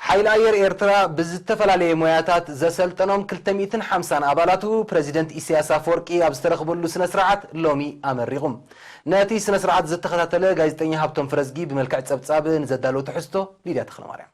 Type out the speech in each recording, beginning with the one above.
ሓይሊ ኣየር ኤርትራ ብዝተፈላለየ ሞያታት ዘሰልጠኖም ክልተ ሚእትን ሓምሳን ኣባላቱ ፕረዚደንት ኢሳያስ ኣፈወርቂ ኣብ ዝተረኽበሉ ስነ ስርዓት ሎሚ ኣመሪቑ። ነቲ ስነ ስርዓት ዝተኸታተለ ጋዜጠኛ ሃብቶም ፍረዝጊ ብመልክዕ ጸብጻብ ንዘዳለወ ትሕዝቶ ሊድያ ተኽለማርያም።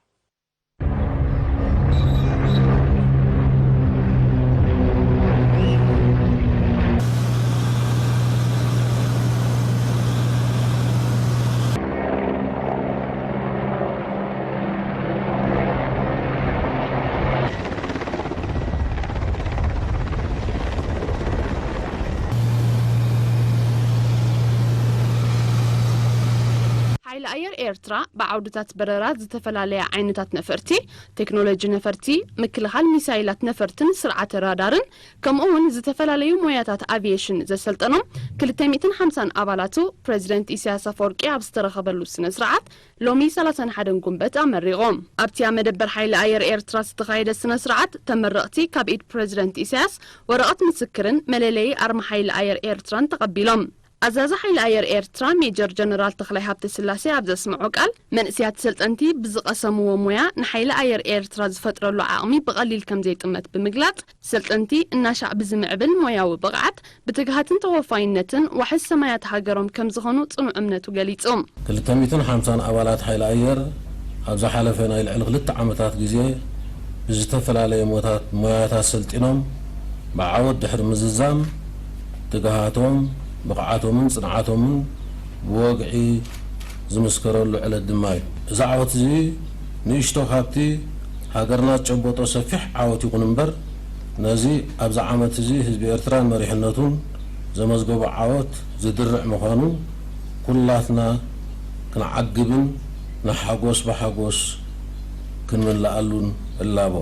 ሓይሊ ኣየር ኤርትራ ብዓውድታት በረራ ዝተፈላለያ ዓይነታት ነፈርቲ፣ ቴክኖሎጂ ነፈርቲ፣ ምክልኻል ሚሳይላት ነፈርትን ስርዓተ ራዳርን፣ ከምኡ እውን ዝተፈላለዩ ሞያታት ኣቪየሽን ዘሰልጠኖም ክልተ ሚእትን ሓምሳን ኣባላቱ ፕረዚደንት ኢሳያስ ኣፈወርቂ ኣብ ዝተረኸበሉ ስነ ስርዓት ሎሚ ሰላሳን ሓደን ጉንበት ኣመሪቖም። ኣብቲ ኣብ መደበር ሓይሊ ኣየር ኤርትራ ዝተኻየደ ስነ ስርዓት ተመረቕቲ ካብ ኢድ ፕረዚደንት ኢሳያስ ወረቐት ምስክርን መለለዪ ኣርማ ሓይሊ ኣየር ኤርትራን ተቐቢሎም። ኣዛዚ ሓይሊ ኣየር ኤርትራ ሜጀር ጀነራል ተኽላይ ሃብተስላሴ ኣብ ዘስምዖ ቃል፣ መንእሰያት ሰልጠንቲ ብዝቐሰምዎ ሞያ ንሓይሊ ኣየር ኤርትራ ዝፈጥረሉ ዓቕሚ ብቐሊል ከም ዘይጥመት ብምግላጽ፣ ሰልጠንቲ እናሻዕ ብዝምዕብል ሞያዊ ብቕዓት፣ ብትግሃትን ተወፋይነትን ዋሕስ ሰማያት ሃገሮም ከም ዝኾኑ ጽኑዕ እምነቱ ገሊጹ። ክልተ ሚእትን ሓምሳን ኣባላት ሓይሊ ኣየር ኣብ ዝሓለፈ ናይ ልዕሊ ክልተ ዓመታት ግዜ ብዝተፈላለየ ሞታት-፣ ሞያታት ሰልጢኖም ብዓወት ድሕሪ ምዝዛም፣ ትግሃቶም፣ ብቕዓቶምን ጽንዓቶምን ብወግዒ ዝምስከረሉ ዕለት ድማ እዩ። እዚ ዓወት እዚ ንእሽቶ ካብቲ ሃገርና ዝጨበጦ ሰፊሕ ዓወት ይኹን እምበር፣ ነዚ ኣብዚ ዓመት እዚ ህዝቢ ኤርትራን መሪሕነቱን ዘመዝገቦ ዓወት ዝድርዕ ምዃኑ ኩላትና ክንዓግብን ንሓጎስ ብሓጎስ ክንምልኣሉን እላቦ።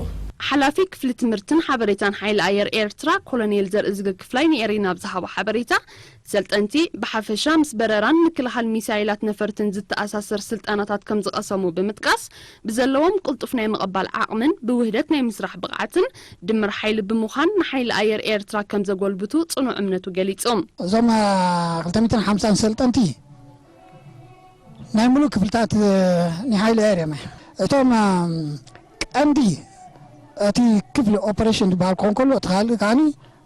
ሓላፊ ክፍሊ ትምህርትን ሓበሬታን ሓይሊ ኣየር ኤርትራ ኮሎኔል ዘርእዝጊ ክፍላይ ንኤሪና ኣብ ዝሃቦ ሓበሬታ፣ ሰልጠንቲ ብሓፈሻ ምስ በረራን ምክልኻል ሚሳይላት ነፈርትን ዝተኣሳሰር ስልጠናታት ከም ዝቐሰሙ ብምጥቃስ፣ ብዘለዎም ቅልጡፍ ናይ ምቕባል ዓቕምን ብውህደት ናይ ምስራሕ ብቕዓትን ድምር ሓይሊ ብምዃን ንሓይሊ ኣየር ኤርትራ ከም ዘጎልብቱ ጽኑዕ እምነቱ ገሊጹ። እዞም፣ አ፣ ክልተ ሚእትን ሓምሳን ሰልጠንቲ ናይ ሙሉእ ክፍልታት፣ እ፣ ናይ ሓይሊ ኣየር እዮም። እቶም፣ እ፣ ቀንዲ እቲ ክፍሊ ኦፐሬሽን ዝበሃል ክኸውን ከሎ፣ እቲ ካልእ ከዓኒ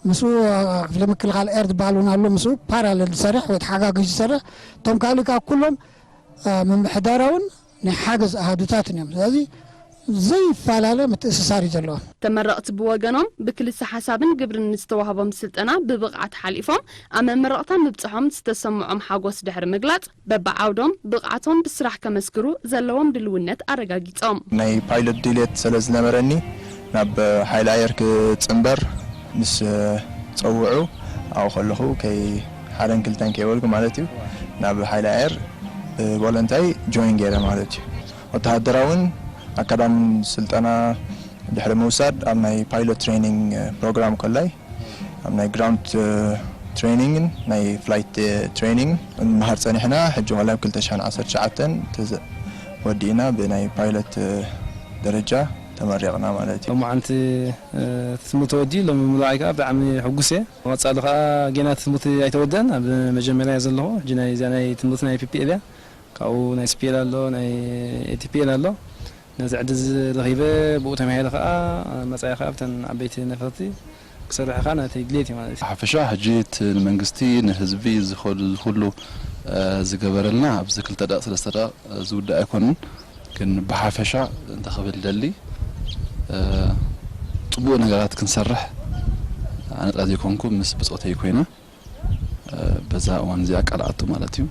ምስኡ፣ እ፣ ክፍሊ ምክልኻል ኤር ዝበሃል እውን ኣሎ፣ ምስኡ ፓራለል ዝሰርሕ ወይ ተሓጋግዥ ዝሰርሕ። እቶም ካልእ ከዓ ኩሎም፣ እ፣ ምምሕዳራውን ናይ ሓገዝ ኣሃዱታትን እዮም። ስለዚ ዘይፈላለ ምትእስሳር እዩ ዘለዎም። ተመረቕቲ ብወገኖም ብክልሰ ሓሳብን ግብርን ንዝተዋህቦም ስልጠና ብብቕዓት ሓሊፎም ኣብ መመረቕታ ምብፅሖም ዝተሰምዖም ሓጎስ ድሕሪ ምግላፅ፣ በብዓውዶም ብቕዓቶም ብስራሕ ከመስክሩ ዘለዎም ድልውነት ኣረጋጊጾም። ናይ ፓይለት ድሌት ስለ ዝነበረኒ ናብ ሓይሊ ኣየር ክጽንበር ምስ ጸውዑ ኣብኡ ከለኹ ከይ ሓደን ክልተን ከይበልኩ ማለት እዩ ናብ ሓይሊ ኣየር ብቮለንታይ ጆይን ገይረ ማለት እዩ። ወተሃደራውን ኣካዳምን ስልጠና ድሕሪ ምውሳድ ኣብ ናይ ፓይለት ትሬኒንግ ፕሮግራም ከላይ ኣብ ናይ ግራውንድ ትሬኒንግን ናይ ፍላይት ትሬኒንግ ንምሃር ጸኒሕና። ሕጂ ከላይ ኣብ ክልተ ሽሕን ዓሰርተ ትሽዓተን ተዘ-፣ ወዲእና ብናይ ፓይለት ደረጃ ተመሪቕና ማለት እዩ። ሎማዓንቲ፣ እ፣ እቲ ትምህርቲ ወዲኡ ሎሚ ምሉኣይ ከኣ ብጣዕሚ ሕጉስ እየ። መቐጻሉ ከኣ ጌና እቲ ትምህርቲ ኣይተወደአን፣ ኣብ መጀመርያ እየ ዘለኹ። ሕጂ ናይ፣ እዚኣ ናይ ትምህርቲ ናይ ፒ ፒ ኤል እያ። ካብኡ ናይ ኤስ ፒ ኤል ኣሎ፣ ናይ ኤ ቲ ፒ ኤል ኣሎ። ነዚ ዕድል እዚ ረኺበ ብኡ ተማሂረ ከኣ መጻኢ ከኣ ኣብተን ዓበይቲ ነፈርቲ ክሰርሕ ከኣ ናተይ ድሌት እዩ ማለት እዩ። ሓፈሻ ሕጂ እቲ ንመንግስቲ ንህዝቢ ዝኸዱ ዝኹሉ፣ እ፣ ዝገበረልና ኣብዚ ክልተ ደቂቕ ሰለስተ ደቂቕ ዝውዳእ ኣይኮንን። ግን ብሓፈሻ እንተ ክብል ደሊ፣ እ፣ ጽቡቕ ነገራት ክንሰርሕ ኣነ ጥራይ ዘይኮንኩ ምስ ብጾተይ ኮይነ፣ እ፣ በዛ እዋን እዚኣ ቃል ኣቱ ማለት እዩ።